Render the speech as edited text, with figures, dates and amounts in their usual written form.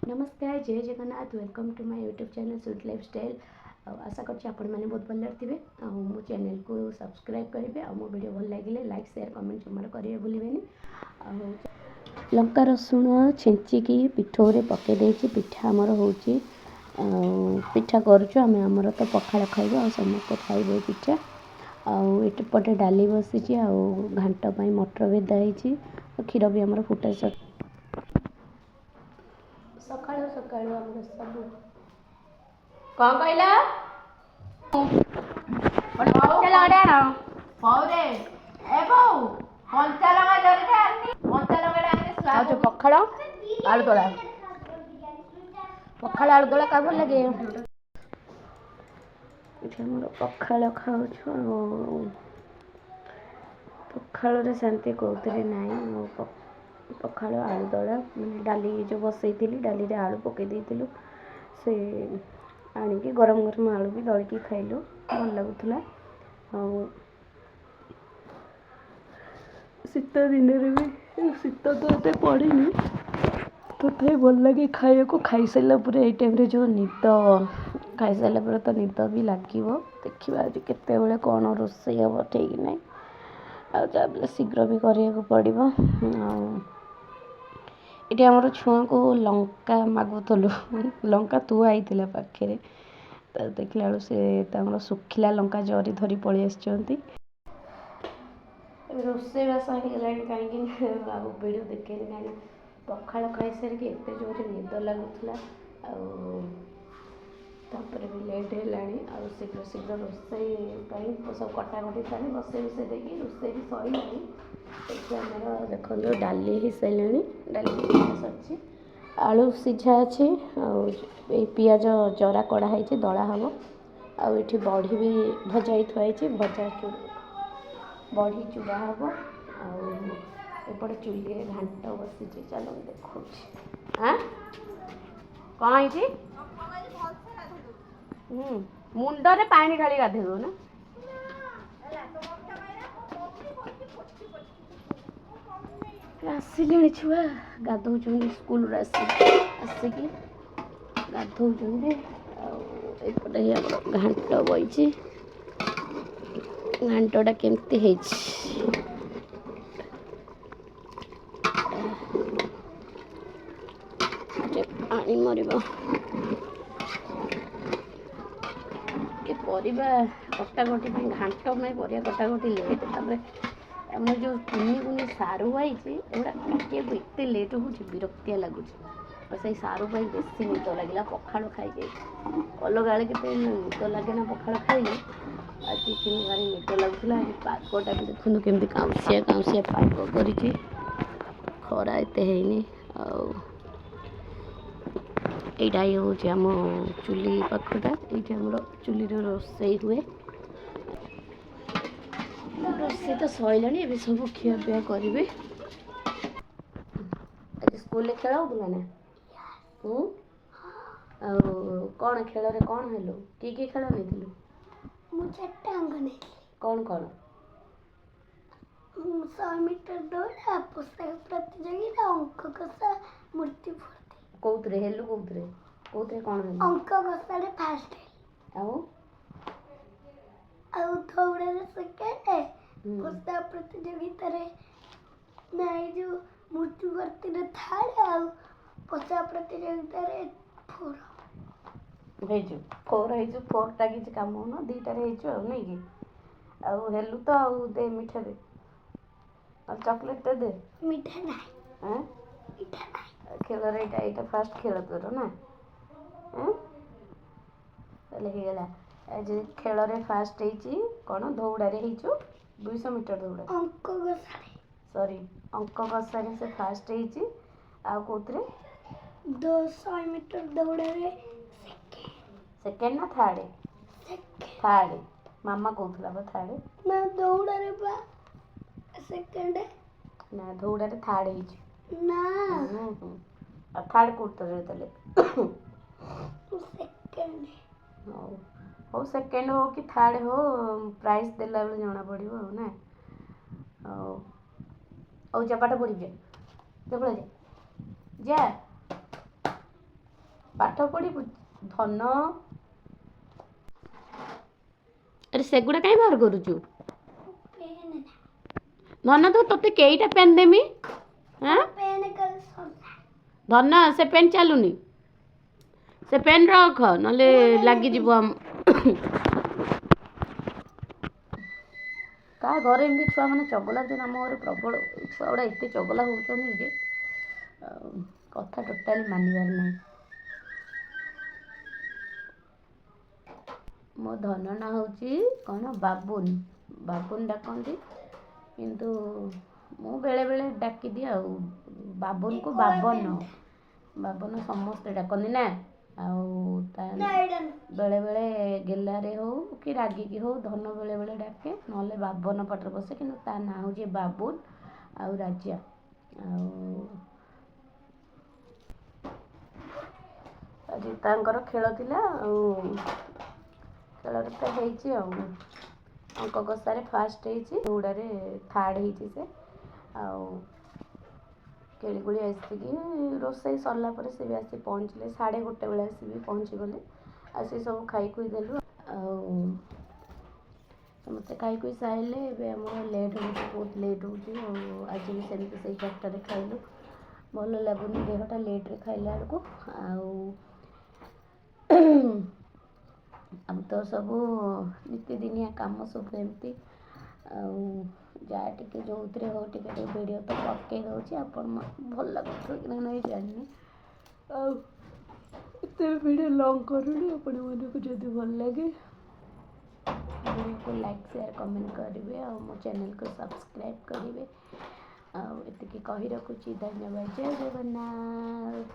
ନମସ୍କାର, ଜୟ Jagannath. Welcome to my YouTube channel Sweet Lifestyle. ଆଉ ଆଶା କରୁଛି ଆପଣମାନେ ବହୁତ ଭଲରେ ଥିବେ ଆଉ ମୋ ଚ୍ୟାନେଲ୍କୁ ସବସ୍କ୍ରାଇବ୍ କରିବେ ଆଉ ମୋ ଭିଡ଼ିଓ ଭଲ ଲାଗିଲେ ଲାଇକ୍, ସେୟାର, କମେଣ୍ଟ ଜମାରୁ କରିବେ ଭୁଲିବେନି। ଆଉ ଲଙ୍କା ରସୁଣ ଛେଞ୍ଚିକି ପିଠଉରେ ପକାଇ ଦେଇଛି। ପିଠା ଆମର ହେଉଛି ଆଉ ପିଠା କରୁଛୁ ଆମେ। ଆମର ତ ପଖାଳ ଖାଇବୁ ଆଉ ସମସ୍ତେ ଖାଇବେ ପିଠା। ଆଉ ଏପଟେ ଡାଲି ବସିଛି ଆଉ ଘାଣ୍ଟ ପାଇଁ ମଟର ଭେଦା ହେଇଛି ଆଉ କ୍ଷୀର ବି ଆମର ଫୁଟା। ସକାଳୁ ସକାଳୁ ଆମର ସବୁ। କ'ଣ କହିଲ? ଚାଲ ଆଣ। ବୋଉରେ, ଏ ବୋଉ, କଞ୍ଚା ଲଙ୍କା ଜରିଟା ଆଣିନି। କଞ୍ଚା ଲଙ୍କାଟା ଆଣିଲେ ଆଉ ପଖାଳ ଆଳୁ ଦଳା। ପଖାଳ ଆଳୁ ଦଳା କାହାକୁ ଭଲ ଲାଗେ? ଏଠି ଆମର ପଖାଳ ଖାଉଛୁ ଆଉ ପଖାଳରେ ଶାନ୍ତି କେଉଁଥିରେ ନାହିଁ। ଆଉ ପଖାଳ ଆଳୁ ଦଳା, ମାନେ ଡାଲି ଯେଉଁ ବସେଇଥିଲି, ଡାଲିରେ ଆଳୁ ପକାଇ ଦେଇଥିଲୁ। ସେ ଆଣିକି ଗରମ ଗରମ ଆଳୁ ବି ଦଳିକି ଖାଇଲୁ, ଭଲ ଲାଗୁଥିଲା। ଆଉ ଶୀତ ଦିନରେ ବି, ଶୀତ ତ ଏତେ ପଡ଼ିନି, ତଥାପି ଭଲ ଲାଗେ ଖାଇବାକୁ। ଖାଇସାରିଲା ପରେ ଏଇ ଟାଇମ୍ରେ ଯେଉଁ ନିଦ, ଖାଇସାରିଲା ପରେ ତ ନିଦ ବି ଲାଗିବ। ଦେଖିବା ଆଜି କେତେବେଳେ କ'ଣ ରୋଷେଇ ହେବ ଠିକ୍ ନାହିଁ। ଆଉ ଯାହା ଶୀଘ୍ର ବି କରିବାକୁ ପଡ଼ିବ। ଆଉ ଏଠି ଆମର ଛୁଆଙ୍କୁ ଲଙ୍କା ମାଗୁଥିଲୁ। ଲଙ୍କା ଥୁଆ ହେଇଥିଲା ପାଖରେ ତ, ଦେଖିଲା ବେଳକୁ ସେ ତାଙ୍କର ଶୁଖିଲା ଲଙ୍କା ଜରି ଧରି ପଳେଇ ଆସିଛନ୍ତି। ଏବେ ରୋଷେଇବାସ ହେଇଗଲାଣି। କାହିଁକି ନା ଆଉ ଭିଡ଼ିଓ ଦେଖେଇନି, କାହିଁକିନା ପଖାଳ ଖାଇସାରିକି ଏତେ ଜୋରରେ ନିଦ ଲାଗୁଥିଲା ଆଉ ତାପରେ ବି ଲେଟ୍ ହେଲାଣି। ଆଉ ଶୀଘ୍ର ଶୀଘ୍ର ରୋଷେଇ ପାଇଁ ସବୁ କଟାକଟି ସାରି, ବସେଇ ବସେଇ ଦେଇକି ରୋଷେଇ ବି ସରିଲାଣି। ଏଠି ଆମର ଦେଖନ୍ତୁ, ଡାଲି ହେଇସାରିଲାଣି। ଡାଲି ସରିଛି, ଆଳୁ ସିଝା ଅଛି ଆଉ ଏଇ ପିଆଜ ଜରା କଢ଼ା ହେଇଛି, ଦଳା ହେବ। ଆଉ ଏଠି ବଢ଼ି ବି ଭଜା ହେଇ ଥୁଆ ହେଇଛି, ଭଜା ବଢ଼ି ଚୁରା ହେବ। ଆଉ ଏପଟେ ଚୁଲିରେ ଘାଣ୍ଟ ବସିଛି। ଚାଲ, ମୁଁ ଦେଖାଉଛି। ଆଁ, କ'ଣ ହେଇଛି? ମୁଣ୍ଡରେ ପାଣି ଢାଳି ଗାଧେଇବୁ ନା? ଆସିଲେଣି ଛୁଆ, ଗାଧଉଛନ୍ତି। ସ୍କୁଲରୁ ଆସିକି ଗାଧଉଛନ୍ତି। ଆଉ ଏପଟେ ଆମର ଘାଣ୍ଟ ବଇଛି। ଘାଣ୍ଟଟା କେମିତି ହେଇଛି? ପାଣି ମରିବ ଟିକେ। ପରିବା କଟାକଟି ପାଇଁ, ଘାଣ୍ଟ ପାଇଁ ପରିବା କଟାକଟି ଲେଟ୍। ତାପରେ ଆମର ଯେଉଁ କୁନି କୁନି ସାରୁ ହେଇଛି, ଏଗୁଡ଼ା କାଟିବାକୁ ଏତେ ଲେଟ୍ ହେଉଛି, ବିରକ୍ତିଆ ଲାଗୁଛି। ଆଉ ସେଇ ସାରୁ ପାଇଁ ବେଶୀ ନିଦ ଲାଗିଲା ପଖାଳ ଖାଇକି। ଅଲଗା ବେଳେ କେତେ ନିଦ ଲାଗେ ନା ପଖାଳ ଖାଇଲେ, ଆଜି କିନ୍ତୁ ଭାରି ନିଦ ଲାଗୁଥିଲା। ଆଜି ପାଗଟା ବି ଦେଖନ୍ତୁ କେମିତି କାଉଁସିଆ କାଉଁସିଆ ପାଗ କରିଛି, ଖରା ଏତେ ହେଇନି। ଆଉ ଏଇଟା ହିଁ ହେଉଛି ଆମ ଚୁଲି ପାଖଟା। ଏଇଠି ଆମର ଚୁଲିରେ ରୋଷେଇ ହୁଏ। ରୋଷେଇ ତ ସରିଲାଣି, ଏବେ ସବୁ ଖିଆପିଆ କରିବେ। ଆଜି ସ୍କୁଲରେ ଖେଳ ହେଉଥିଲା ନା? ଆଉ କ'ଣ ଖେଳରେ କ'ଣ ହେଲୁ? କି କି ଖେଳ ନେଇଥିଲୁ? ମୁଁ ଚାରିଟା ଅଙ୍କ ନେଇଥିଲି। କ'ଣ କ'ଣ? ମୁଁ 100 ମିଟର ଦୌଡ଼, ପୋଷାକ ପ୍ରତିଯୋଗିତା, ଅଙ୍କ କଷା, ମୂର୍ତ୍ତି ଫୁର୍ତ୍ତି। କୋଉଥିରେ ହେଲୁ? କୋଉଥିରେ କୋଉଥିରେ କ'ଣ ହେଲୁ? ଅଙ୍କ କଷାରେ ଫାଷ୍ଟ ହେଲି। ଆଉ? ଆଉ ଦୌଡ଼ରେ ସେକେଣ୍ଡ, ପୋଷାକ ପ୍ରତିଯୋଗିତାରେ ନା, ଏଇ ଯେଉଁ ମୂର୍ତ୍ତି ଫୁର୍ତ୍ତିରେ ଥାର୍ଡ଼, ଆଉ ପୋଷାକ ପ୍ରତିଯୋଗିତାରେ ଫୋର୍। ହେଇଛୁ, ଫୋର୍ ହେଇଛୁ। ଫୋର୍ଟା କିଛି କାମ ନୁହଁ, ଦୁଇଟାରେ ହେଇଛୁ ଆଉ, ନାଇଁ କି? ଆଉ ହେଲୁ ତ। ଆଉ ଦେ, ମିଠା ଦେ ଆଉ ଚକୋଲେଟ୍ଟା ଦେ। ମିଠା ନାହିଁ। ଆଁ? ମିଠା ନାହିଁ। ଖେଳରେ ଏଇଟା ଏଇଟା ଫାଷ୍ଟ ଖେଳ ତୋର ନା? ତାହେଲେ ହେଇଗଲା। ଆଜି ଖେଳରେ ଫାଷ୍ଟ ହେଇଛି। କ'ଣ ଦୌଡ଼ାରେ ହେଇଛୁ? 200 ମିଟର ଦୌଡ଼? ଅଙ୍କ କଷାରେ। ସରି, ଅଙ୍କ କଷାରେ ସେ ଫାଷ୍ଟ ହେଇଛି। ଆଉ କେଉଁଥିରେ? 100 ମିଟର ଦୌଡ଼ରେ ସେକେଣ୍ଡ। ସେକେଣ୍ଡ ନା ଥାର୍ଡ଼? ସେକେଣ୍ଡ। ଥାର୍ଡ଼, ମାମା କହୁଥିଲା ବା ଥାର୍ଡ଼। ନା, ଦୌଡ଼ରେ ବା ସେକେଣ୍ଡ। ନା, ଦୌଡ଼ାରେ ଥାର୍ଡ଼ ହେଇଛି। ନା। ହୁଁ, ଆଉ ଥାର୍ଡ଼ କୋଉଥିରେ ତାହେଲେ? ସେକେଣ୍ଡ। ହଉ ହଉ, ସେକେଣ୍ଡ ହଉ କି ଥାର୍ଡ଼ ହଉ, ପ୍ରାଇଜ୍ ଦେଲା ବେଳେ ଜଣା ପଡ଼ିବ ଆଉ ନା। ହଉ ହଉ, ଯା ପାଠ ପଢ଼ିବି, ଯା ଯା, ପଳା, ଯା ଯା। ପାଠ ପଢ଼ିବୁ ଧନ। ଆରେ, ସେଗୁଡ଼ା କାହିଁ ବାହାର କରୁଛୁ? ପେନ୍। ଧନ, ତ ତୋତେ କେଇଟା ପେନ୍ ଦେମି? ଆଁ? ପେନ୍ କାଲି ସରିଲା। ଧନ, ସେ ପେନ୍ ଚାଲୁନି। ସେ ପେନ୍ ରଖ, ନହେଲେ ଲାଗିଯିବ। ଆମ କାହା ଘରେ ଏମିତି ଛୁଆମାନେ ଚଗଲା ହେଉଛନ୍ତି? ଆମ ଘରେ ପ୍ରବଳ ଛୁଆ ଗୁଡ଼ା ଏତେ ଚଗଲା ହେଉଛନ୍ତି ଯେ ଆଉ କଥା ଟୋଟାଲି ମାନିବାର ନାହିଁ। ମୋ ଧନ ନାଁ ହେଉଛି କ'ଣ? ବାବୁନ। ବାବୁନ ଡାକନ୍ତି, କିନ୍ତୁ ମୁଁ ବେଳେବେଳେ ଡାକିଦିଏ ଆଉ ବାବୁନକୁ ବାବନ। ବାବନ ସମସ୍ତେ ଡାକନ୍ତି ନା, ଆଉ ତା ନା, ଏଇଟା ନୁହଁ। ବେଳେବେଳେ ଗେଲାରେ ହଉ କି ରାଗିକି ହଉ, ଧନ ବେଳେବେଳେ ଡାକେ, ନହେଲେ ବାବନ ପାଟିରେ ବସେ। କିନ୍ତୁ ତା ନାଁ ହେଉଛି ବାବୁନ ଆଉ ରାଜା। ଆଉ ଆଜି ତାଙ୍କର ଖେଳ ଥିଲା, ଆଉ ଖେଳରେ ତ ହେଇଛି, ଆଉ ଅଙ୍କ କଷାରେ ଫାଷ୍ଟ ହେଇଛି, ଦୌଡ଼ାରେ ଥାର୍ଡ଼ ହେଇଛି ସେ। ଆଉ ଖେଳି ଖୁଳି ଆସିକି ରୋଷେଇ ସରିଲା ପରେ ସେ ବି ଆସି ପହଞ୍ଚିଲେ। 1:30 ବେଳେ ଆସି ବି ପହଞ୍ଚିଗଲେ। ଆଉ ସେ ସବୁ ଖାଇ ଖୁଇ ଦେଲୁ, ଆଉ ସମସ୍ତେ ଖାଇ ଖୁଇ ସାରିଲେ। ଏବେ ଆମର ଲେଟ୍ ହେଉଛି, ବହୁତ ଲେଟ୍ ହେଉଛି। ଆଉ ଆଜି ବି ସେମିତି ସେଇ 4ଟାରେ ଖାଇଲୁ। ଭଲ ଲାଗୁନି ଦେହଟା ଲେଟ୍ରେ ଖାଇଲା ବେଳକୁ। ଆଉ ଆମ ତ ସବୁ ନିତିଦିନିଆ କାମ ସବୁ ଏମିତି, ଆଉ ଯାହା ଟିକେ ଯେଉଁଥିରେ ହଉ ଟିକେ ଟିକେ ଭିଡ଼ିଓ ତ ପକାଇ ଦେଉଛି। ଆପଣ ଭଲ ଲାଗୁଥିବ କି ନା ନାହିଁ ଜାଣିନି, ଆଉ ଏତେ ବି ଭିଡ଼ିଓ ଲଙ୍ଗ୍ କରୁନି। ଆପଣମାନଙ୍କୁ ଯଦି ଭଲ ଲାଗେ, ଭିଡ଼ିଓକୁ ଲାଇକ୍, ସେୟାର, କମେଣ୍ଟ କରିବେ ଆଉ ମୋ ଚ୍ୟାନେଲକୁ ସବସ୍କ୍ରାଇବ୍ କରିବେ। ଆଉ ଏତିକି କହି ରଖୁଛି। ଧନ୍ୟବାଦ। ଜୟ ଜଗନ୍ନାଥ।